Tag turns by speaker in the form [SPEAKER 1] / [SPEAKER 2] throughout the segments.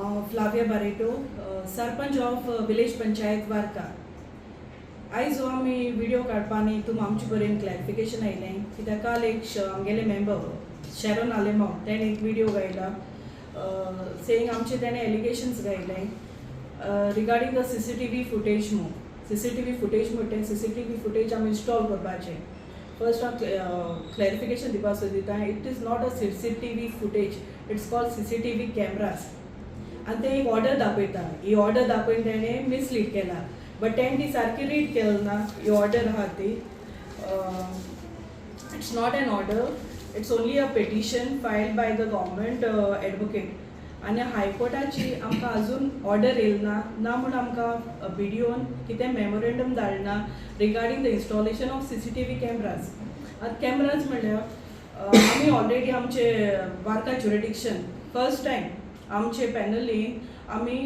[SPEAKER 1] हांव Flavia Barreto, sarpanch of village panchayat Varca. आयज हो आमी व्हिडिओ काडपा न्ही तूं आमचे पर्यंत क्लॅरिफिकेशन आयलें, कित्याक काल एक आमगेले मेंबर शेरोन आलेमाव तेणें एक व्हिडिओ घायला सेईंग आमचे तेणें एलिगेशन्स घायले regarding the CCTV footage मू. सीसीटीव्ही फुटेज म्हणटे, सीसीटीव्ही फुटेज आमी इन्स्टॉल करपाचें. फर्स्ट हांव क्लॅरिफिकेशन दिवपाक सोदिता, it is not a CCTV footage, it's called CCTV cameras. आनी ते एक ऑर्डर दाखयता. ही ऑर्डर दाखोवन तेणें मिसलीड केला, बट तेणें ती सारकी रीड केली ना. ही ऑर्डर आहा ती, it's not an order, it's only a petition filed by the government advocate. आनी हायकोर्टाची आमकां अजून ऑर्डर येयला ना, ना म्हूण आमकां बीडीओन कितें memorandum धाडना regarding the installation of CCTV cameras. आतां कॅमराज म्हणल्यार आमी ऑलरेडी आमचे वार्का ज्युरिडिक्शन फर्स्ट टायम आमचे पॅनलीन आमी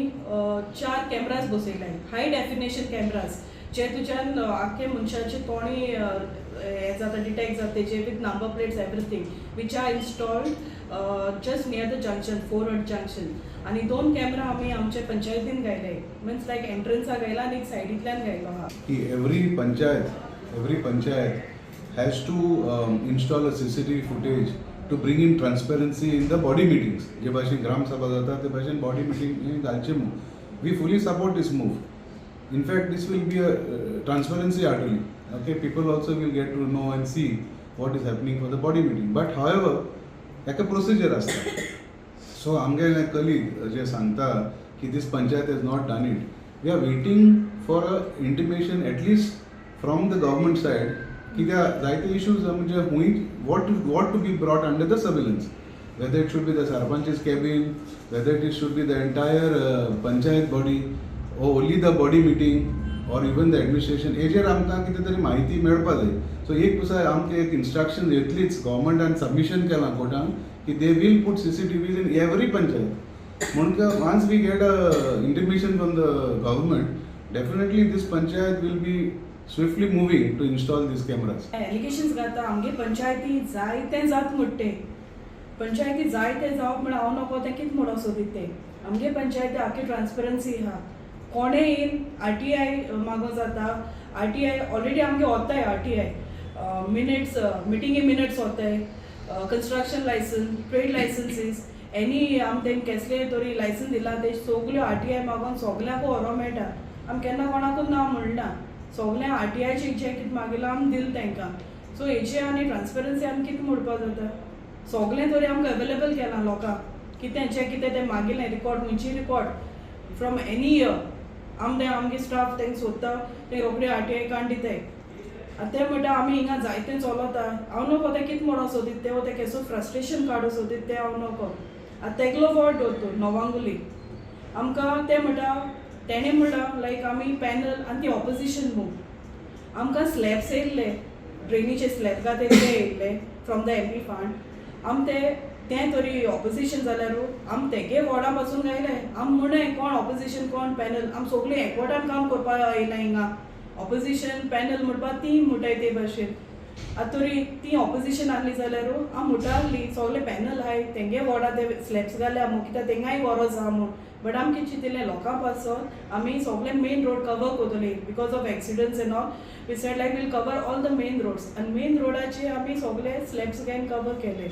[SPEAKER 1] चार कॅमराज बसयले, हाय डेफिनेशन कॅमराज, जे तुज्यान आख्खे मनशाचे तोंडी हें जाता, डिटेक्ट जाता तेजे, with number plates, everything, which are installed just near the junction, four road junction. आनी दोन कॅमरा आमी आमचे पंचायतीन घायले, मिन्स लायक एंट्रन्साक घायला आनी एक सायडींतल्यान घायलो आहा.
[SPEAKER 2] की every panchayat has to install a CCTV footage to bring in transparency in the body meetings. जे भाशेन ग्रामसभा जाता ते भाशेन बॉडी मिटींग घालचे म्हूण. We fully support this move. In fact, this will be a transparency हाडटली. Okay, people also will get to know and see what is happening for the body meeting. But however, हेका procedure आसता. So आमगे colleague जे सांगता की this panchayat has not done it, we are waiting for a intimation at least from the government side, कित्याक जायते issues म्हणजे हुंय what to be brought under the surveillance, whether it should be the sarpanch's cabin, whether it should be the entire panchayat body, or only the body meeting, or even the administration. हेजेर आमकां कितें तरी म्हायती मेळपा जाय. So एक पुसा आमकां एक इन्स्ट्रक्शन येतलीच. गव्हर्मेंटान सबमिशन केलां कोर्टान की they will put CCTVs in every panchayat. म्हणून once we get a intimation from the government, definitely this panchayat will be swiftly moving to install these cameras.
[SPEAKER 1] Allegations घालता आमगे पंचायती जाय तें जात म्हणटे. पंचायती जाय तें जावप म्हण हांव नको तें कितें म्हणूंक सोदीत तें. आमगे पंचायती आख्खी ट्रान्सपरन्सी आहा. कोणें येवन आरटीआय मागो जाता. आरटीआय ऑलरेडी आमगे वताय, आरटीआय मिनिट्स, मिटिंगे मिनिट्स वताय, construction licence, trade licenses, any आम तेंकां केसले तरी लायसन्स दिलां ते सगल्यो आरटीआय मागोन सगल्यांकू व्हरोंक मेळटा. आमी केन्ना कोणाकूच ना म्हणना. सगळें आरटीआयचें जें कितें मागिलां आमी दिलें तांकां. सो हेचे आनी ट्रान्सपरन्सी आमी कितें म्हणपाक जाता? सगळें तरी आमकां अवेलेबल केलां लोकांक. कितें जें कितें तें मागिलें रिकॉर्ड, खंयची रिकॉर्ड फ्रॉम एनी इयर, आम तें आमगे स्टाफ तेंकां सोदता, ते रोखडे आरटीआय काडून दिताय. आतां ते म्हणटा आमी हिंगा जायतें चलता. हांव नको तें कितें म्हणोंक सोदीत तें, तें केसो फ्रस्ट्रेशन काडूंक सोदीत तें हांव नको. आतां तेगलो वॉर्ड दवरतो नवांगुली आमकां ते म्हणटा, तेणें म्हणलां लायक आमी पॅनल आनी ती ऑपोजिशन मूव. आमकां स्लॅब्स येयल्ले, ड्रेनीचे स्लॅब घात ते येयल्ले फ्रॉम the MP fund. आम ते तें तरी ऑपोजिशन जाल्यारू आम तेगे वॉर्डा पासून घायले. आम म्हणूय कोण ऑपोजिशन कोण पॅनल, आम सगळीं एकवटान काम करपाक येयला हिंगा. ऑपोजिशन पॅनल म्हणपाक ती म्हणटाय ते भाशेन. आतां तरी ती ऑपोजिशन आहली जाल्यारू आम म्हणटा आहली सगळे पॅनल आहाय, तेंगे वॉर्डा ते स्लॅब्स घाल्या म्हूण, कित्याक तेंगाय गरज आहा म्हूण. बट आम कितें चिंतिल्लें, लोकां पासत आमी सगळे मेन रोड कवर करतली because of accidents and all. We said like we'll cover all the main roads आनी मेन रोडाचे आमी सगळे स्लॅब्स घेवन कवर केले.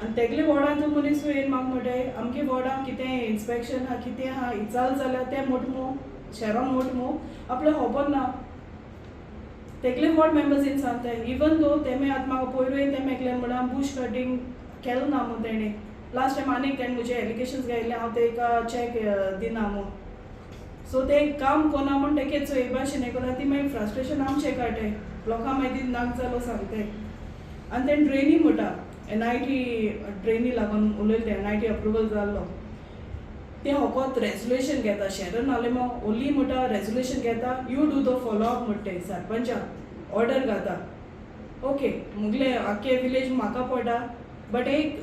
[SPEAKER 1] आनी तेगले वॉर्डान तो मनीस येवन म्हाका म्हणटाय आमगे वॉर्डान कितें इन्स्पेक्शन आहा, कितें आहा, इचाल जाल्यार तें मोट मू शेरोन मोट मू आपल्याक खबर ना. तेगले वॉर्ड मेंबर्स येवन सांगताय. इवन दो तेमी आतां म्हाका पयरू येवन तेमी एकल्यान म्हळ्यार बूश कटींग केलें ना म्हूण तेणें. लास्ट टायम आनीक तेणें म्हजे एलिगेशन्स घायल्ले, हांव तेका चॅक दिना म्हूण. सो तें काम कोना म्हूण तेके चोय भाशेन हें कोता. ती मागीर फ्रस्ट्रेशन आमचें काडटाय, लोकां मागीर ती नाक जालो सांगताय. आनी तेणें ड्रेनी म्हणटा, एनआयटी ड्रेनी लागून उलयले, एनआयटी अप्रुवल जाल्लो. तें होकोत रेजोल्युशन घेता शेरन आलेमाव ओनली म्हणटा, रेजोल्युशन घेता, you do the follow up म्हणटे. सरपंचाक ऑर्डर घाता. ओके, मुगले आख्खे विलेज म्हाका पडटा, बट एक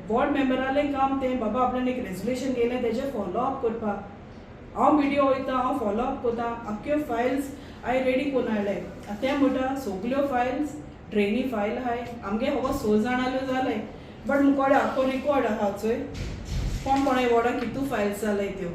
[SPEAKER 1] वॉर्ड मेंबरालें काम तें बाबा आपल्यान एक रेजोल्युशन घेयलें तेजें फॉलो अप करपाक. हांव बिडिओ वयता, हांव फॉलो अप करता. आख्ख्यो फायल्स हांवें रेडी करून हाडले. तें म्हणटा सगल्यो फायल्स ड्रेनी फायल आहाय आमगे. हो स जाणाल्यो जालें, बट मुकोडे आख्खो रिकॉर्ड आहा चोय. कोण कोणा वॉर्डाक कितू फायल्स जालाय त्यो.